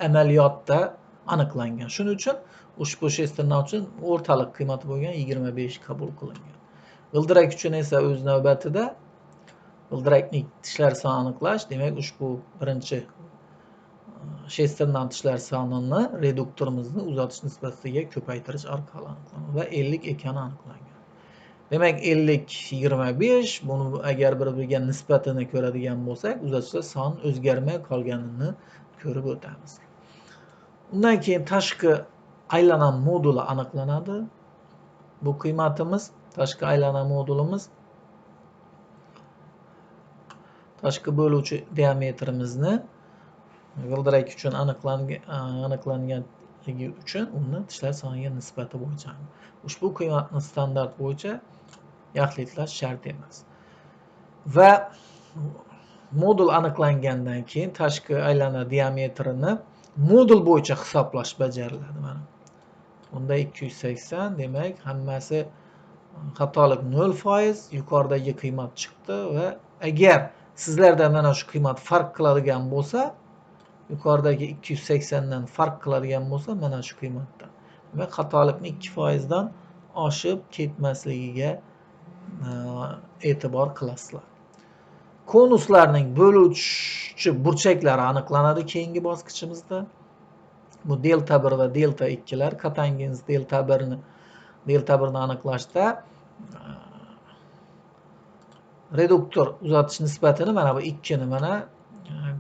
Amaliyotda aniqlangan. Shuning uchun ushbu shesterna uchun o'rtaliq qiymati bo'lgan 25 qabul qilingan. G'ildirak uchun esa o'z navbatida g'ildirakning tishlar sonini aniqlash, demak, ushbu birinchi shesterna tishlar sonini reduktorimizni uzatish nisbatiga ko'paytirish orqali aniqlanadi va 50 ekani aniqlangan. Demak, 50 25, buni agar bir-biriga nisbatini ko'radigan bo'lsak, uzatishlar soni o'zgarmay qolganini ko'rib o'tamiz. Undan keyin tashqi aylana moduli aniqlanadi. Bu qiymatimiz tashqi aylana modulimiz tashqi bo'luvchi diametrimizni g'ildirak uchun aniqlanganligi uchun uni tishlar soniga nisbati bo'yicha ushbu qiymatni standart bo'yicha yaxlitlash shart emas. Va modul aniqlangandan keyin tashqi aylana diametrini modul bo'yicha hisoblash bajariladi. Mana unda 280, demak, hammasi xatolik 0%, yuqoridagi qiymat chiqdi va agar sizlarda mana shu qiymat farq qiladigan bo'lsa, yuqoridagi 280 dan farq qiladigan bo'lsa, mana shu qiymatdan, demak, xatolikni 2% dan oshib ketmasligiga e'tibor qilasizlar. Konuslarning bo'luvchi burchaklari aniqlanadi keyingi bosqichimizda. Bu delta 1 va delta 2lar, kotangens delta 1ni aniqlashda reduktor uzatish nisbatini mana bu 2ni mana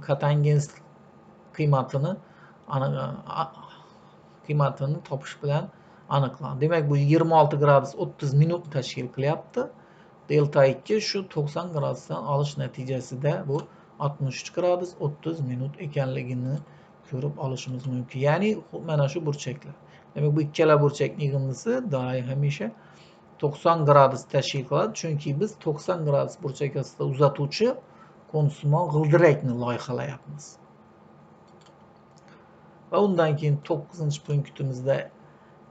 kotangens qiymatini topish bilan aniqlanadi. Demak, bu 26 gradus 30 minut tashkil qilyapti. Delta 2 shu 90 gradusdan olish natijasida bu 63 gradus 30 minut ekanligini ko'rib olishimiz mumkin. Ya'ni mana shu burchaklar. Demak, bu ikkala burchakning yig'indisi doim hamisha 90 gradus tashkil qiladi. Chunki biz 90 gradus burchak ostida uzatuvchi konussimon g'ildirakni loyihalayapmiz. Va undan keyin 9-punktimizda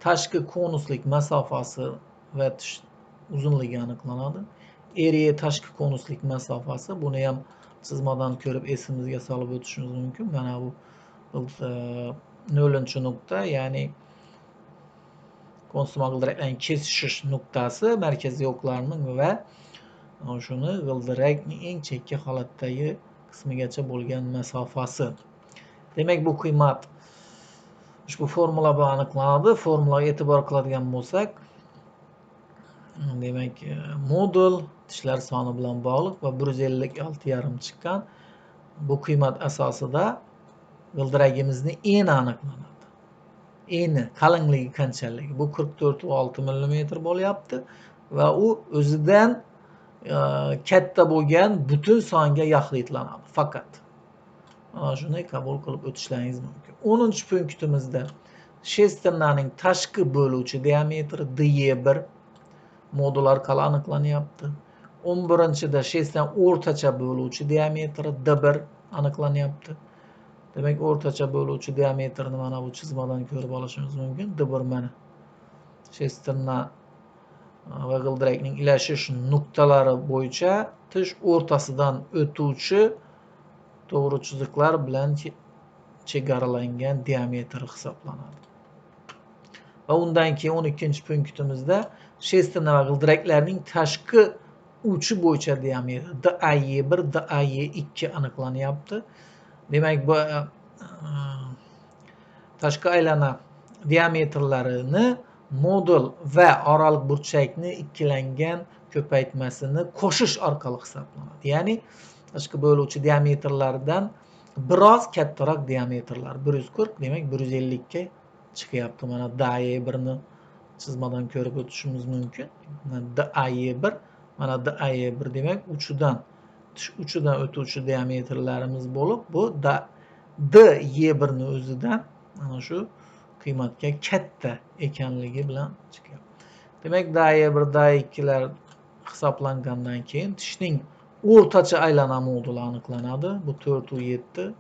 tashqi konuslik masofasi va tish uzunligi aniqlanadi. RE tashqi konuslik masofasi, buni ham chizmadan ko'rib esimizga solib o'tishimiz mumkin. Mana bu 0-nuqta, ya'ni konussimon g'ildiraklarning kesishish nuqtasi markaziy o'qlarning va shuni g'ildirakning eng chekka holatdagi qismigacha bo'lgan masofasi. Demak, bu qiymat ushbu formula bilan aniqlanadi. Formulaga e'tibor qiladigan bo'lsak, demak, modul tishlar soni bilan bog'liq va 156,5 chiqqan. Bu qiymat asosida g'ildiragimizning eni aniqlanadi. Eni qalinligi qanchaligi? Bu 44,6 millimetr bo'lyapti va u o'zidan katta bo'lgan butun songa yaxlitlanadi. Faqat mana shuni qabul qilib o'tishlaringiz mumkin. 10-punktimizda shesternaning tashqi bo'luvchi diametri DE1 modul orqali aniqlanyapti. 11-da shesterna o'rtacha bo'luvchi diametri D1 aniqlanyapti. Demak, o'rtacha bo'luvchi diametrini mana bu chizmadan ko'rib olishimiz mumkin. D1 mana shesterna va g'ildirakning ilashish nuqtalari bo'yicha tish o'rtasidan o'tuvchi to'g'ri chiziqlar bilan chegaralangan diametr hisoblanadi. Va undan keyin 12-punktimizda shesterna va g'ildiraklarning tashqi uchi bo'yicha diametri DAE1, DAE2 aniqlanyapti. Demak, bu tashqi aylana diametrlarini modul va oraliq burchakni ikkilangan ko'paytmasini qo'shish orqali hisoblanadi. Ya'ni tashqi bo'luvchi diametrlardan biroz kattaroq diametrlar 140, demak 150 ga chiqyapti. Mana DAE1ni chizmadan ko'rib o'tishimiz mumkin. Mana DAE1, mana DAE1, demak uchidan tish uchidan o'tuvchi diametrlarimiz bo'lib, bu DE1ni o'zidan mana shu qiymatga katta ekanligi bilan chiqyapti. Demak, DAE1, DAE2lar hisoblangandan keyin tishning o'rtacha aylana moduli aniqlanadi. Bu 4,7.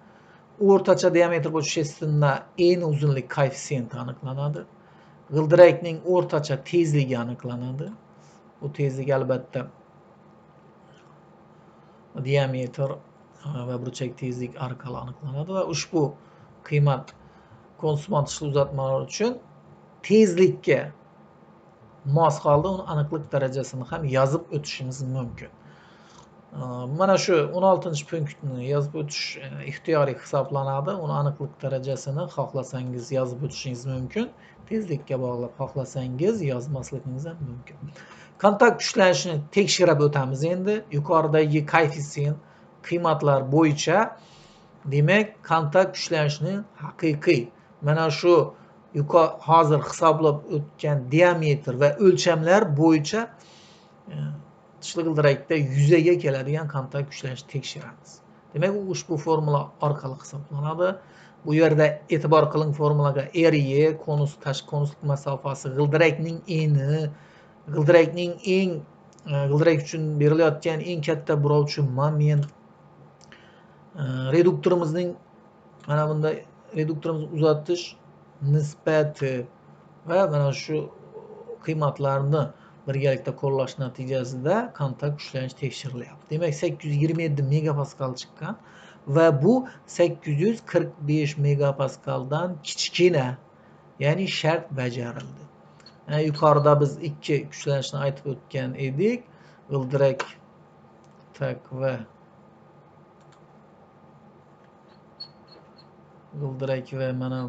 O'rtacha diametr bo'yicha shesterna en uzunlik koeffitsiyenti aniqlanadi. G'ildirakning o'rtacha tezligi aniqlanadi. Bu tezlik albatta diametr va burchak tezlik orqali aniqlanadi va ushbu qiymat konussimon tishli uzatmalar uchun tezlikka mos holda uni aniqlik darajasini ham yozib o'tishimiz mumkin. Mana shu 16-punktni yozib o'tish ixtiyoriy hisoblanadi. Uni aniqlik darajasini xohlasangiz yozib o'tishingiz mumkin. Tezlikka bog'lab xohlasangiz yozmasligingiz ham mumkin. Kontakt kuchlanishini tekshirib o'tamiz endi. Yuqoridagi koeffitsient qiymatlar bo'yicha demak kontakt kuchlanishini haqiqiy mana shu hozir hisoblab o'tgan diametr va o'lchamlar bo'yicha tishli g'ildirakda yuzaga keladigan kontakt kuchlanishni tekshiramiz. Demak, u ushbu formula orqali hisoblanadi. Bu yerda e'tibor qiling formulaga: RE konus tashqi konuslik masofasi, g'ildirakning eni, g'ildirakning eng g'ildirak uchun berilayotgan eng katta burovchi moment, reduktorimizning mana bunday reduktorimizni uzatish nisbati va mana shu qiymatlarni birgalikda qo'llash natijasida kontakt kuchlanish tekshirilyapti. Demak, 827 megapaskal chiqqan va bu 845 megapaskaldan kichkina, ya'ni shart bajarildi. Yani yuqorida biz ikki kuchlanishni aytib o'tgan edik. G'ildirak tak va g'ildirak va mana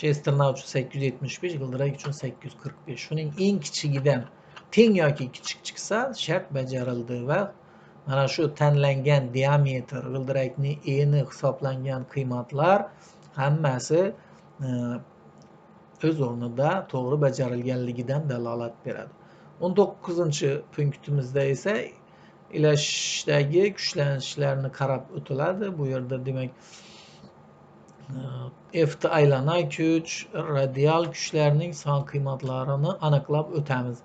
Chesterna uchun 875, g'ildirak uchun 845. Shuning eng kichigidan teng yoki kichik chiqsa shart bajarildi va mana shu tanlangan diametr, g'ildirakning eni hisoblangan qiymatlar hammasi o'z o'rnida to'g'ri bajarilganligidan dalolat beradi. 19-punktimizda esa ilashdagi kuchlanishlarni qarab o'tiladi. Bu yerda demak F aylana kuch, radial kuchlarning son qiymatlarini aniqlab o'tamiz.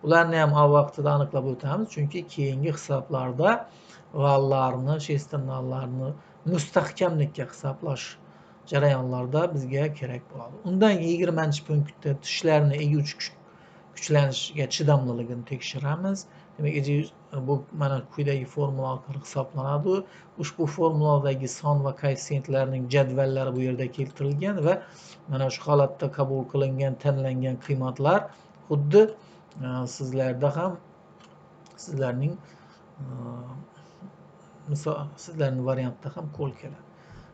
Ularni ham vaqtida aniqlab o'tamiz, chunki keyingi hisoblarda vallarni, shesternallarni mustahkamlikka hisoblash jarayonlarida bizga kerak bo'ladi. Undan 20-punktda tishlarni eguvchi kuchlanishga chidamliligini tekshiramiz. Demak, bu mana quyidagi formula orqali hisoblanadi. Ushbu formuladagi son va koeffitsiyentlarning jadvallari bu yerda keltirilgan va mana shu holatda qabul qilingan, tanlangan qiymatlar xuddi sizlarda ham sizlarning misol sizlarning variantda ham qo'l keladi.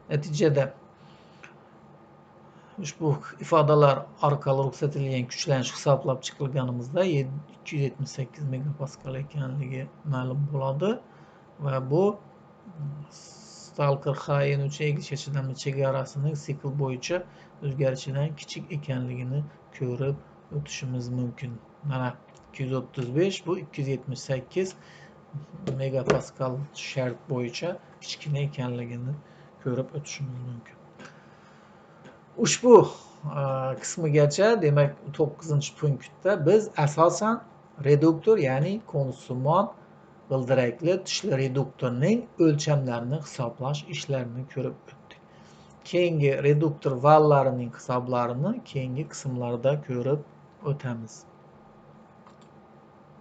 Natijada ushbu ifodalar orqali ruxsat etilgan kuchlanish hisoblab chiqilganimizda 278 megapaskal ekanligi ma'lum bo'ladi va bu Stalker HN uchun egilishga chidamli chegarasining sikl bo'yicha o'zgarishidan kichik ekanligini ko'rib o'tishimiz mumkin. Mana 235, bu 278 megapaskal shart bo'yicha kichkina ekanligini ko'rib o'tishimiz mumkin. Ushbu qismigacha, demak 9-punktda biz asosan reduktor, ya'ni konussimon g'ildirakli tishli reduktorning o'lchamlarini hisoblash ishlarini ko'rib o'tdik. Keyingi reduktor vallarining hisoblarini keyingi qismlarda ko'rib o'tamiz.